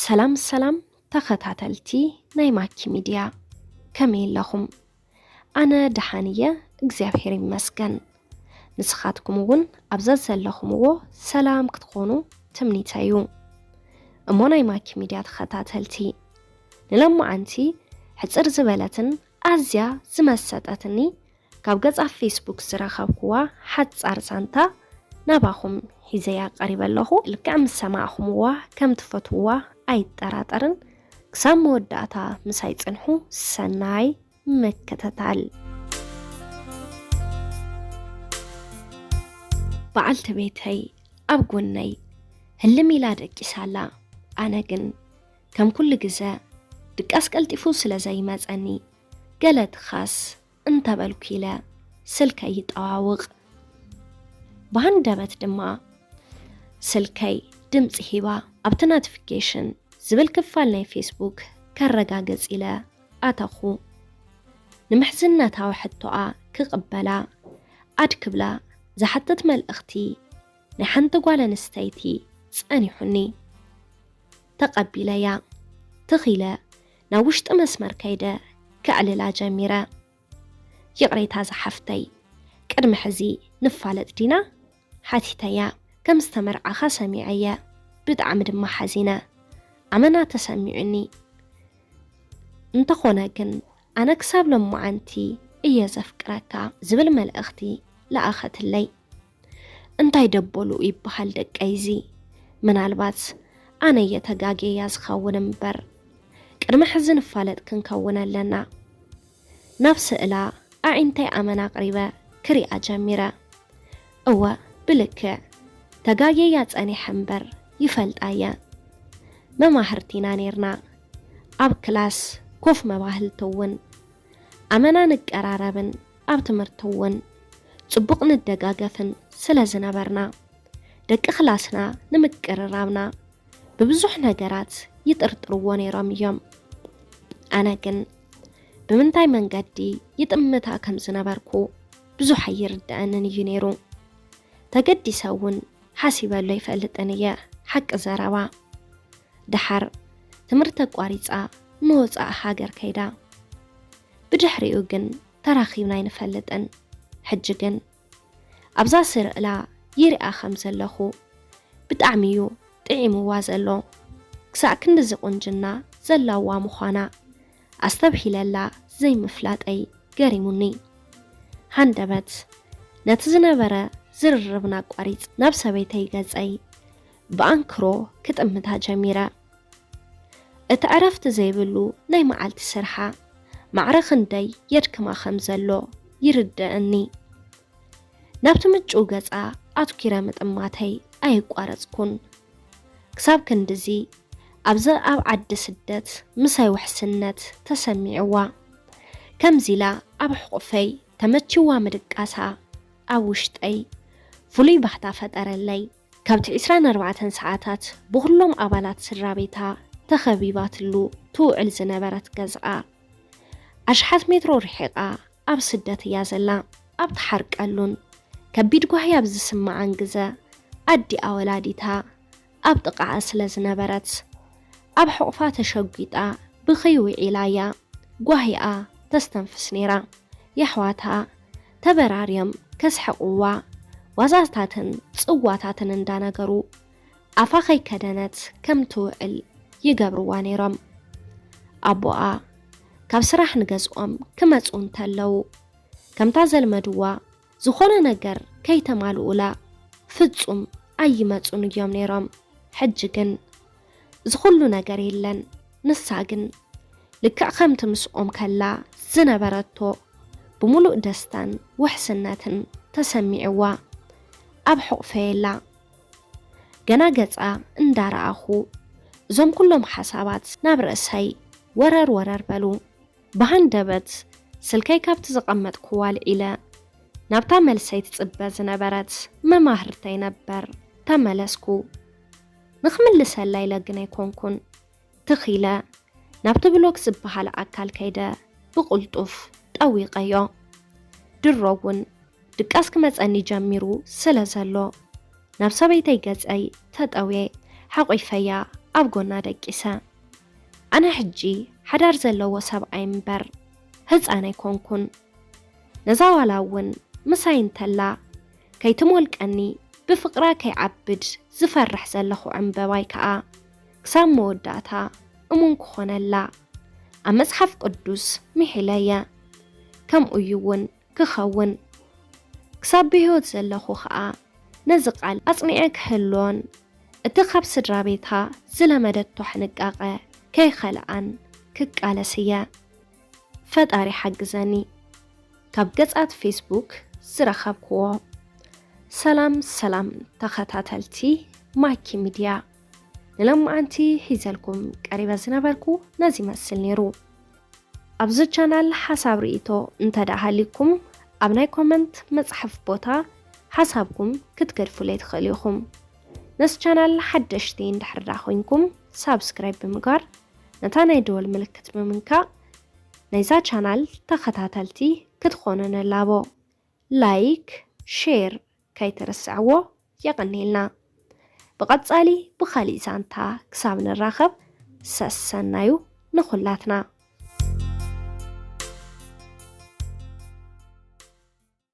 ሰላም ሰላም ተኸታተልቲ ናይ ማኪ ሚድያ፣ ከመይ ኣለኹም? ኣነ ደሓን እየ፣ እግዚኣብሔር ይመስገን። ንስኻትኩም እውን ኣብ ዘዘለኹምዎ ሰላም ክትኾኑ ትምኒተይ እዩ። እሞ ናይ ማኪ ሚድያ ተኸታተልቲ፣ ንሎማዓንቲ ሕጽር ዝበለትን ኣዝያ ዝመሰጠትኒ ካብ ገጻ ፌስቡክ ዝረኸብኩዋ ሓጻር ዛንታ ናባኹም ሒዘያ ቀሪበ ኣለኹ። ልክዕ ምስ ሰማዕኹምዋ ከም ትፈትውዋ ኣይጠራጠርን። ክሳብ መወዳእታ ምሳይ ጽንሑ። ሰናይ ምክትታል። በዓልቲ ቤተይ ኣብ ጎነይ ህልም ኢላ ደቂሳ ኣላ። ኣነ ግን ከም ኩሉ ግዘ ድቃስ ቀልጢፉ ስለ ዘይመጸኒ፣ ገለ ትኻስ እንተበልኩ ኢለ ስልከይ ይጠዋውቕ። ብሃንደበት ድማ ስልከይ ድምፂ ሂባ። ኣብቲ ኖቲፊኬሽን ዝብል ክፋል ናይ ፌስቡክ ከረጋግጽ ኢለ ኣተኹ። ንምሕዝነታዊ ሕቶኣ ክቕበላ ኣድክብላ ዝሓትት መልእኽቲ ናይ ሓንቲ ጓል ኣንስተይቲ ጸኒሑኒ። ተቐቢለያ። ትኺለ ናብ ውሽጢ መስመር ከይደ ከዕልላ ጀሚረ። "ይቕሬታ ዝሓፍተይ፣ ቅድሚ ሕዚ ንፋለጥ ዲና?" ሓቲተያ። "ከም ዝተመርዓኻ ሰሚዐየ፣ ብጣዕሚ ድማ ሓዚነ። ኣመና ተሰሚዑኒ። እንተኾነ ግን ኣነ ክሳብ ሎማዓንቲ እየ ዘፍቅረካ" ዝብል መልእኽቲ ለኣኸትለይ። እንታይ ደበሉ ይበሃል ደቀይ እዚ? ምናልባት ኣነ እየ ተጋግየያ ዝኸውን እምበር፣ ቅድሚ ሕዚ ንፋለጥ ክንከውን ኣለና። ናብ ስእላ ኣዒንተይ ኣመና ኣቕሪበ ክሪኣ ጀሚረ። እወ፣ ብልክዕ ተጋግየያ ጸኒሐ እምበር ይፈልጣ እየ። መማህርቲ ኢና ኔርና። ኣብ ክላስ ኮፍ መባህልቲ እውን ኣመና ንቀራረብን ኣብ ትምህርቲ እውን ጽቡቕ ንደጋገፍን ስለ ዝነበርና፣ ደቂ ክላስና ንምቅርራብና ብብዙሕ ነገራት ይጥርጥርዎ ነይሮም እዮም። ኣነ ግን ብምንታይ መንገዲ ይጥምታ ከም ዝነበርኩ ብዙሕ ኣይርድኣንን እዩ ነይሩ። ተገዲሰ እውን ሓሲበሉ ኣይፈልጥን እየ፣ ሓቂ ዘረባ። ደሓር ትምህርቲ ኣቋሪጻ ንወጻኢ ሃገር ከይዳ። ብድሕሪኡ ግን ተራኺብና ኣይንፈልጥን። ሕጂ ግን ኣብዛ ስርዕላ ይሪኣ ከም ዘለኹ ብጣዕሚ እዩ ጥዒምዋ ዘሎ። ክሳዕ ክንድዚ ቁንጅና ዘላዋ ምዃና ኣስተብሂለላ ዘይምፍላጠይ ገሪሙኒ። ሃንደበት ነቲ ዝነበረ ዝርርብና ኣቋሪጽ ናብ ሰበይተይ ገጸይ ብኣንክሮ ክጥምታ ጀሚረ። እቲ ዕረፍቲ ዘይብሉ ናይ መዓልቲ ስርሓ ማዕረ ክንደይ የድክማ ከም ዘሎ ይርድኣኒ። ናብቲ ምጭው ገጻ ኣትኲረ ምጥማተይ ኣየቋረጽኩን። ክሳብ ክንድዚ ኣብዚ ኣብ ዓዲ ስደት ምሳይ ውሕስነት ተሰሚዕዋ። ከምዚ ኢላ ኣብ ሕቑፈይ ተመችዋ ምድቃሳ ኣብ ውሽጠይ ፍሉይ ባህታ ፈጠረለይ። ካብቲ ዒስራን ኣርባዕተን ሰዓታት ብኹሎም ኣባላት ስድራ ቤታ ተኸቢባትሉ ትውዕል ዝነበረት ገዝኣ፣ ኣሽሓት ሜትሮ ርሒቓ ኣብ ስደት እያ ዘላ። ኣብ ትሓርቀሉን ከቢድ ጓሂ ኣብ ዝስምዓን ግዘ፣ ኣዲኣ ወላዲታ ኣብ ጥቓኣ ስለ ዝነበረት፣ ኣብ ሕቑፋ ተሸጒጣ ብኽይ ውዒላ እያ ጓሂኣ ተስተንፍስ ነይራ። የሕዋታ ተበራርዮም ከስሕቕዋ፣ ዋዛታትን ጽዋታትን እንዳነገሩ፣ ኣፋ ከይከደነት ከም ትውዕል ይገብርዋ ነይሮም። ኣቦኣ ካብ ስራሕ ንገዝኦም ክመጹ እንተለዉ፣ ከምታ ዘልመድዋ ዝኾነ ነገር ከይተማልኡላ ፍጹም ኣይመጹን እዮም ነይሮም። ሕጂ ግን እዚ ኩሉ ነገር የለን። ንሳ ግን ልክዕ ከምቲ ምስኦም ከላ ዝነበረቶ ብምሉእ ደስታን ውሕስነትን ተሰሚዕዋ ኣብ ሕቑፈይ ኣላ። ገና ገጻ እንዳረኣኹ፣ እዞም ኩሎም ሓሳባት ናብ ርእሰይ ወረር ወረር በሉ። ብሃንደበት ስልከይ ካብቲ ዘቐመጥኩዋ ኣልዒለ፣ ናብታ መልሰይ ትጽበ ዝነበረት መማህርተይ ነበር ተመለስኩ። ንኽምልሰላ ኢለ ግን ኣይኮንኩን። ትኽ ኢለ ናብቲ ብሎክ ዝበሃል ኣካል ከይደ ብቕልጡፍ ጠዊቐዮ። ድሮ እውን ድቃስ ክመጸኒ ጀሚሩ ስለ ዘሎ፣ ናብ ሰበይተይ ገጸይ ተጠውየ ሓቑፈያ ኣብ ጎና ደቂሰ። ኣነ ሕጂ ሓዳር ዘለዎ ሰብኣይ እምበር ህፃን ኣይኮንኩን። ነዛ ዋላ እውን ምሳይ እንተላ ከይትሞልቀኒ ብፍቕራ ከይዓብድ ዝፈርሕ ዘለኹ ዕምበባይ ከዓ ክሳብ መወዳእታ እሙን ክኾነላ ኣብ መጽሓፍ ቅዱስ ምሒለየ። ከምኡ እዩ እውን ክኸውን። ክሳብ ብህይወት ዘለኹ ኸኣ ነዚ ቃል ኣጽኒዐ ክህልዎን እቲ ካብ ስድራ ቤታ ዝለመደቶ ሕንቃቐ ከይኸልኣን ክቃለስ እየ። ፈጣሪ ሓግዘኒ። ካብ ገጻት ፌስቡክ ዝረኸብክዎ። ሰላም ሰላም ተኸታተልቲ ማኪ ሚድያ፣ ንሎማዓንቲ ሒዘልኩም ቀሪበ ዝነበርኩ ነዚ ይመስል ነይሩ። ኣብዚ ቻናል ሓሳብ ርእይቶ እንተ ደኣ ሃልዩኩም ኣብ ናይ ኮመንት መጽሓፍ ቦታ ሓሳብኩም ክትገድፉለይ ትኽእሉ ኢኹም። ነዚ ቻናል ሓደሽቲ እንድሕር ደኣ ኮይንኩም ሳብስክራይብ ብምግባር ነታ ናይ ደወል ምልክት ብምንካእ ናይዛ ቻናል ተኸታተልቲ ክትኾኑ ንላቦ። ላይክ፣ ሼር ከይትርስዕዎ። የቐንየልና። ብቐጻሊ ብኻሊእ ዛንታ ክሳብ ንራኸብ ሰሰናዩ ንኹላትና።